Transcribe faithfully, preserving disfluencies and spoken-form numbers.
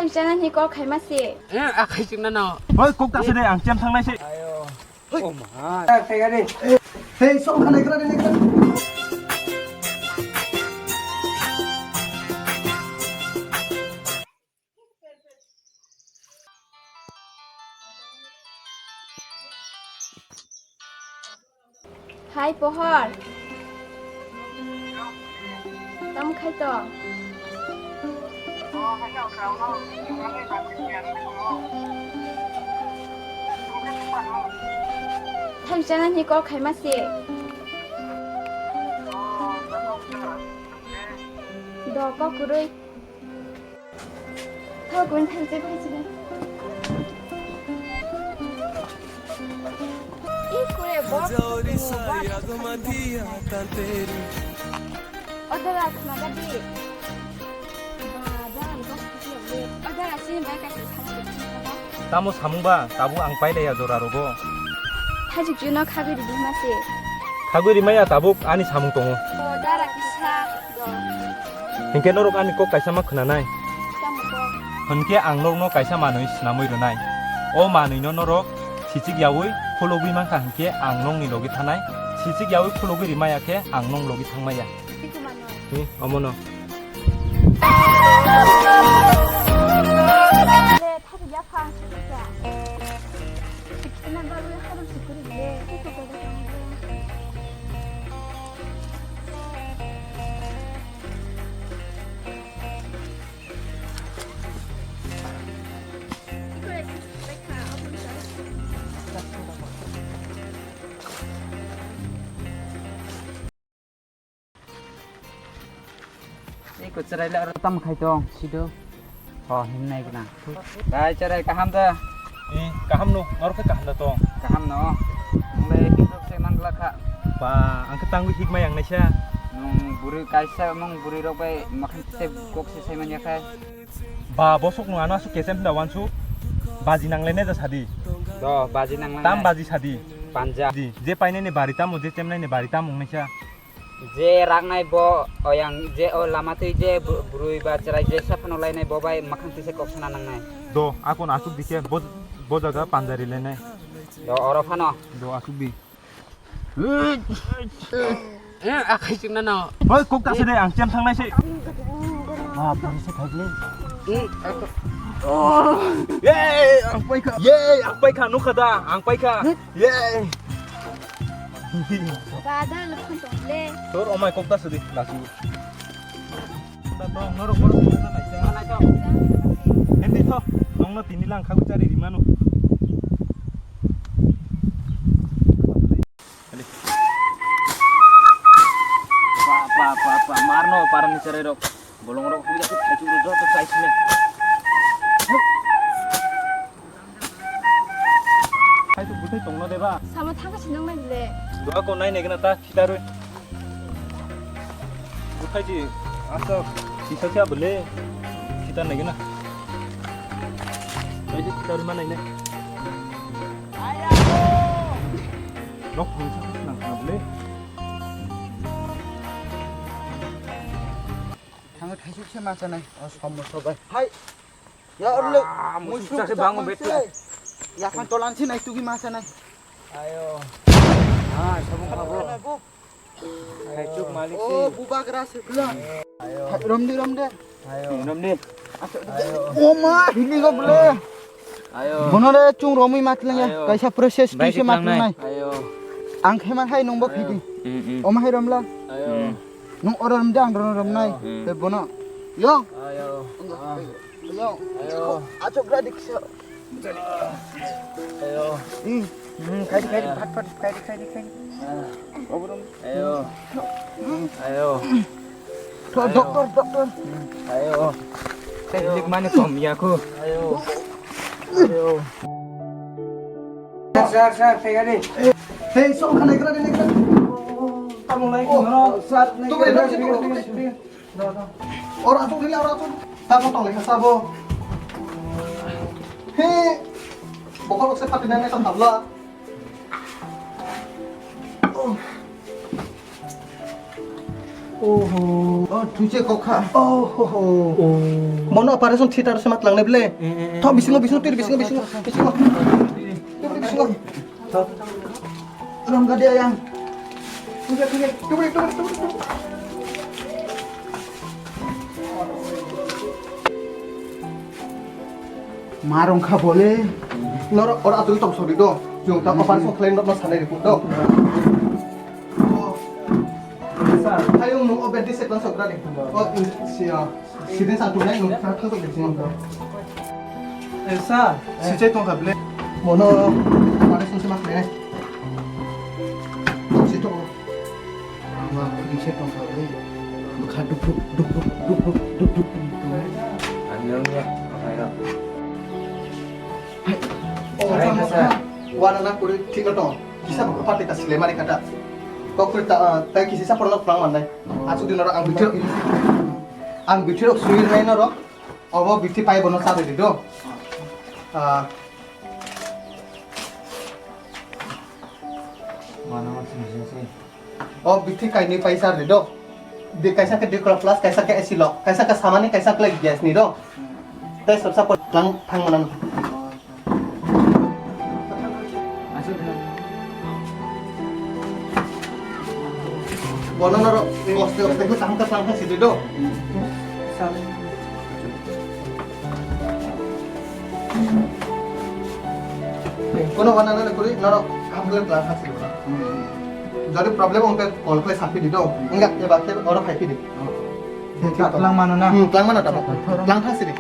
Chana ni call khaima se. Eh, akhai chingna no. Hoi, kok ta se de, ang chem thangnai se. Ayo. Hoi. Oh ma. Hey, sok khanai kra de, kra. Hai, Pohor. Tamo khai to? Thaim chana ni call khaima se. Do, kok kwrwi. Tho, kung thang che bai chini. I kure bo. Odara khna ga di. Ba, ba, ba, odara chini bai ka thang. Tamo samung ba, tabuk ang pailaiya jora rogo. Thajik juno khagwi ridi mase. Khagwi rimaya tabuk ani samung tongo. Odara kisa. Hinkhe norok ani kok kaisa ma khwnanai. Tamo kok? Hinkhe ang norokno kaisa manwi swnamwi rwnai. O manwino norok sichik yaui khulogwi mankha hinkhe ang nokni logi thanai. Sichik yaui khulogwi rimaya khe ang nok logi thangmaya. Tiko mano. Hi, omono. Le, thapya phang sikya. Ina balwi harum sikuri le. Eko cherai le aro tam khai tong sido. Ho, himnai gwnang. Dai, cherai, kaham da? Eh, kaham no, norok khe kaham da tong? Kaham no. Nongle himrok se mangla kha. Ba, ang khe tangwi hikmai ang naisa. Nung bwrwi kaisa, mung bwrwi rok bai makhang se kok se sai manya khai. Ba, bosok no ano asuk kesem hinda wansu. Baji nangle ne ja sadi. Do, baji nanglang. Tam baji sadi. Panja. Di, je paine ne bari tamo, je chemnai ne bari tamo naisa. Je raknai bo oyang je o lama twi je bw-, bwrwi ba chwrai je saphano lainai bo bai makhang tisa kok sana nangnai. Do, akon asuk dikhe bo, bo jaga panjari lainai. Do, oro phano. Do, asuk di. Eh, akhai chingna no. Hoi, kok ta se de, ang chem thangnai se. Ah, pori se thaigle. Eh, ako. Oh, ye, ang paikha. Ye, ang paikha, nukha da, ang paikha. Ye. Ba, da, lukhan tong le. Tor omai kok ta sudi, lasu. Da tong, norok, norok, norok, norok, norok. Hindi to, nongno tini lang khagu chari rimano. Pa, pa, pa, pa, marno, parani chari rok. Bolong rok, huya, huya, huya, joto chai sini. Hai tu butai tongna deba. Sama thangka sinang mai le. Doa ko nai negna ta khitarui. Butai ji asa sisa kya bole khitar negna. Nai ji khitarui ma nai ne. Nok phang sa nang kha bole. Thangwi thaisuk se ma chanai. O somo sobai. Hai. Ya orle. Ah, muisuk muisuk chakhe chakhe bango manse. Betla. Yakhang tolan se nai tugi ma chanai. Ayo. Ah, somo khabo. Thaisuk malik se. O bubagra se bla. Ayo. Romde romde. Ayo. Romde. Ayo. O ma hili go ble. Ayo. Bono re chung romwi matlang ya. Ayo. Kaisa process twi se matlang nai. Ayo. Ang khe man hai nungbo phidi. Mm, mm. O ma hai romla. Ayo. Mm. Nung oro romde ang rono romnai. Ayo. Te bono. Yo. Ayo. Yo. Ayo. Achok gra diksa. Ayo. Hmm. Hmm, khaidi, khaidi, phat, phat, khaidi, khaidi, khaidi. Ayo. Ayo. To, ayo. Doctor, doctor. Ayo. Tei hilik mani kom ya ko. Ayo. Ayo. Sir, sir, sir, tega di. Hey, sok khanai kra di, kra. Tamo lai, oh, no. Sir, tu bai, tu bai, tu bai. Ora asuk rila, ora asuk. Sabo tong lekha sabo. He. Bokol okse pati nai nai sa tabla. Oho. Oh, thwise kokha. Oho. Oh. Bono operation theater se ma tlangnai ble. Eh, eh, eh. Tho bisingo, bisingo, twi bisingo, bisingo, bisingo. Twi bisingo. Tho. Rom gadi ayang. Twi, twi, twi, twi, twi. Ma rong kha bole. Noro ora atwi tong sori do. Jong ta operation khlai no sanai ri do. Sir, ayung nung o bed set lang sokra ni. O, si, ah, sidin sa tunai nung sa thang sok de sini. Eh, sir, si chai tong kha ble. Bono, mare sung se mak le. Si to. Wa, ni se tong kha ble. Kha duk duk, duk duk, duk duk, duk duk. Ani ya, apa ya? Hai. Oh, hai, sama, sir. Sama. Wa na na kuri thik na tong. Kisa buku pati ta sile mari kata. Kok kuri ta, ah, tai kisi sa porno plang mandai. Asu din oro ang bithi, ang bithi rok sui nai noro. Obo bithi pai bono sa de do. Ah. Mana masih masih sih. O bithi kainwi paisa rwdi do. Di kaisa khe dui kolok plus, kaisa khe A C lock, kaisa khe samani, kaisa khe gas ni do. Tei sabsa po tlang thang manan. Bono noro oste oste khe tang ta tang ta sidi do. Kono wana nana kuri noro hamle plan khasi wala. Jodi problem ongke call kle sapi di do. Enggak ya bakte oro khai di. Tlang mano na? Hmm, tlang mano tamo. Tlang khasi di.